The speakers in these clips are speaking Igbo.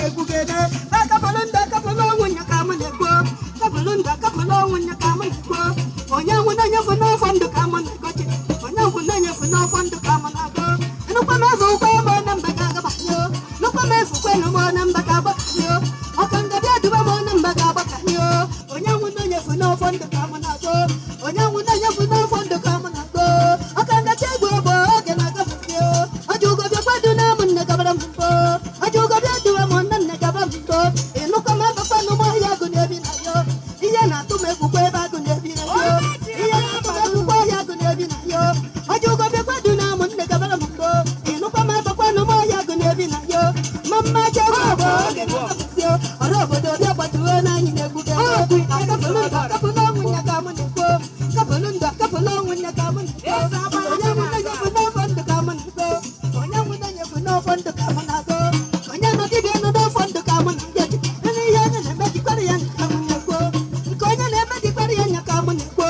Na-ekwugede akapụlụ ndụ, akapụlụ ọnwụ nya ka mụ na-ekwu. Kapụlụ ndụ, akapụlụ ọnwụ nya ka mụ na-ekwu. Onye nwụ na-enyefu n'afọ ndụ ka mụ na-egochi. Onye nwụ na-enyefu n'afọ ndụ ka mụ na-agụ. Nnukwu m efu ukwe m na mba ga-agabanye. Nnukwu m efu kwenu m na mba ga-agbakanye. Ọka ngabi eduba m na mba ga-agbakanye. Onye nwụ na-enyefu n'afọ ndụ ka mụ na-agụ. Onye nwụ na-enyefu n'afọ ndụ ka mụ na-agụ. Ọka ngachi egwu bụ oge na-agafe. Ọjọ ugo bịa kwado na mụ nne gabara m mbọ. Ọjọ ugo bịa duwe m nne nne gaba m mbọ. Ịnụkwa m abakwa n'ụgbọ ahịa agụ na-ebi na yo. Ihe na-atụ m egwukwa ebe agụ na-ebi na yo. Ihe na-atụ m egwukwa ọhịa agụ na-ebi na yo. Ọjọ ugo bịa kwado na mụ nne gabara m mbọ. Ịnụkwa m abakwa n'ụgbọ ahịa agụ na-ebi na yo. Ma mma chegbu bụ oge na-agafesi. Ọrụ obodo bịa gbatuo n'anyị na-egbuge. Akapụlụ ndụ, akapụlụ ọnwụ nya ka mụ na-ekwu. Akapụlụ ndụ, akapụlụ ọnwụ nya ka mụ na-ekwu. Onye nwụ na-enyefu n'afọ ndụ ka mụ na-ekwu. Onye nwụ na-enyefu n'afọ ndụ ka mụ na-agụ. Onye nọgide nọ n'afọ ndụ ka mụ na-eji. Ihe onye na-eme jikwara ya nya ka mụ na-ekwu. Nke onye na-eme jikwara ya nya ka mụ na-ekwu.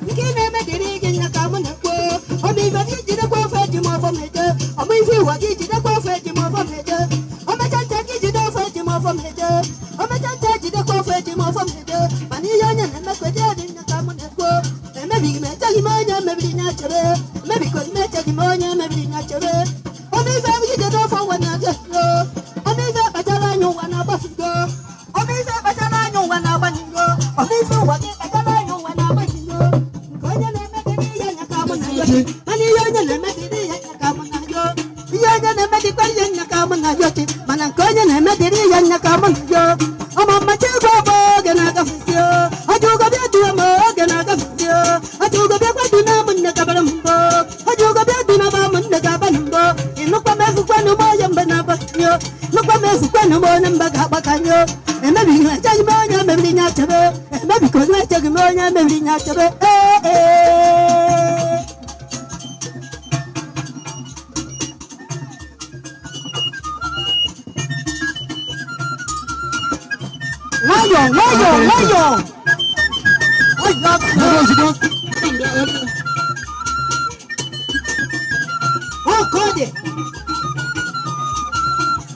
Nke ị na-eme dịrị gị nya ka mụ na-ekwu. Ọmụ ife gị jidekwa ofe eji m ọfọ m eje. Ọmụ ife ụwa gị jidekwa ofe eji m ọfọ m eje. Omecha ncha gị jide ofe eji m ọfọ m eje. Omecha ncha jidekwa ofe eji m ọfọ m eje. Mana ihe onye na-emekwa dị adị nya ka mụ na-ekwu. Emebighị m echeghị m onye mebiri nya chebe. Emebighị m echeghị m onye mebiri nya chebe. Ọmụ ife gị jide ofe ụwa na-abịa. Ọmụ ife kpachara anya ụwa na-agbafugo. Ọmụ ife kpachara anya ụwa na-agbanigo. Ọmụ ife ụwa gị kpachara anya ụwa na-agbanigo. Nke onye na-eme dịrị ya nya ka mụ na-ayọ. Mana ihe onye na-eme dịrị ya nya ka mụ na-ayọ. Ihe onye na-eme dịkwa ihe nya ka mụ na-ayọ chi. Mana nke onye na-eme dịrị ya nya ka mụ na-ayọ. Ọmụ mmachi egwu bụ oge na-agafesi. Ọjọ ugo bịa duo m oge na-agafesi. Ọjọ ugo bịa kwado na mụ nne gabara m mbọ. Ọjọ ugo bịa du na ba mụ nne gaba m mbọ. Ịnụkwa m efukwanụ m onye mgbe na-agbakanye. Nụkwa m efukwanụ m onye mgbe ga-agbakanye. Emebighị m echeghị m onye mebiri nya chebe. Emebikọ m echeghị m onye mebiri nya chebe. Ee ee. Nwayọọ nwayọọ nwayọọ. Ozugbo ozugbo. Ọ ka ọ dị.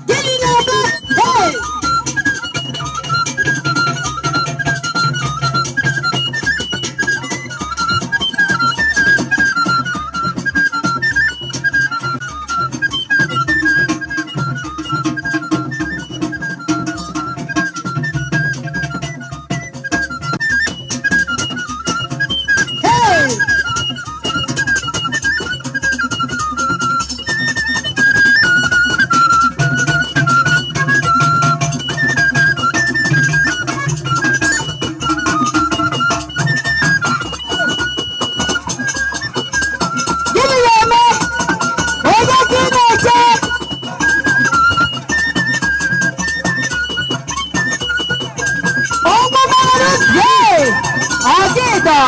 Gịnị na-eme? Hey! Hey! Gịnị na-eme? Onye ka ị na-eche? Ọnwụ mere yee! Ọgịdọ!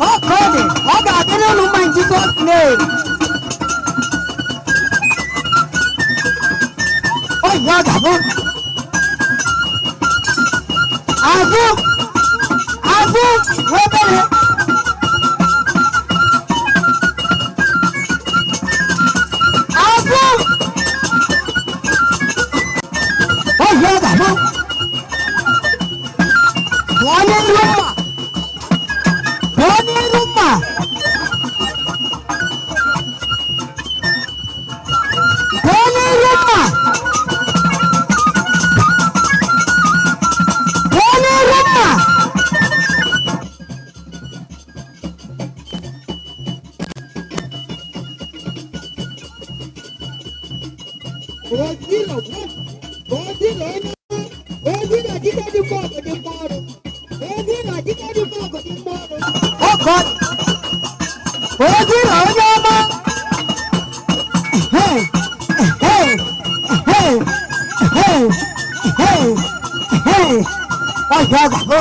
Ọ ka ọ dị, ọ ga-adịrị unu mma in Jesus' name. Ọ ihe ọ ga-abụ. Azụ! Azụ! Obere! Azụ! Ọ ihe ọ ga-abụ. Pụọ n'iru mma! Pụọ n'iru mma! Pụọ n'iru mma! Pụọ n'iru mma! Ọ ka ọ dị. Ozi na onye ọma. Ehe, ehe, ehe, ehe, ehe, ehe. Ọ ihe ọ ga-abụ.